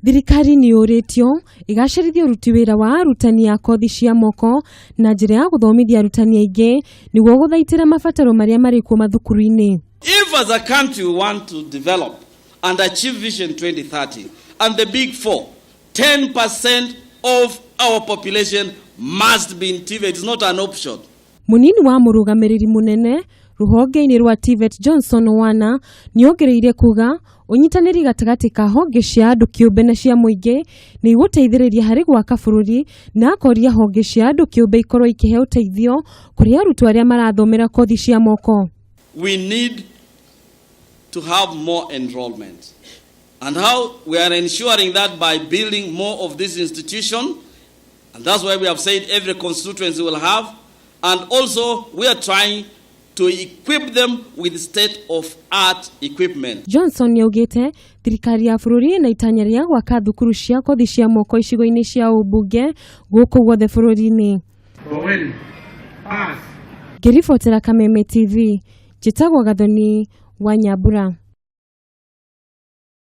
Thirikari nĩ yũrĩtio ĩgacĩrithie ũruti wĩra wa arutani a kothi cia moko na njĩra ya gũthomithia arutani aingĩ nĩguo gũthaitĩra mabataro marĩa marĩ kuo mathukuru-inĩ. If as a country we want to develop and achieve Vision 2030 and the big four, 10% of our population must be in TVET. It's not an option. Mũnini wa mũrũgamĩrĩri mũnene rũhonge-inĩ rwa TVET Johnson Wana nĩongereire kuga ũnyitanĩri gatagatĩ ka honge cia andũ kĩũmbe na cia mũingĩ nĩ igũteithĩrĩria harĩ gwaka bũrũri na akoria honge cia andũ kĩũmbe ikorwo ikĩhe ũteithio kũrĩ arutwo arĩa marathomera kothi cia moko. We need to have more enrollment. And how we are ensuring that by building more of this institution, and that's why we have said every constituency will have, and also we are trying to equip them with state-of-art equipment. Johnson nĩaugĩte thirikari ya bũrũri ĩna itanya rĩa gwaka thukuru cia kothi cia moko icigo-inĩ cia ũmbunge gũkũ guothe bũrũri-inĩ. Ngĩribotera Kameme TV, njĩtagwo Gathoni wa Nyambura.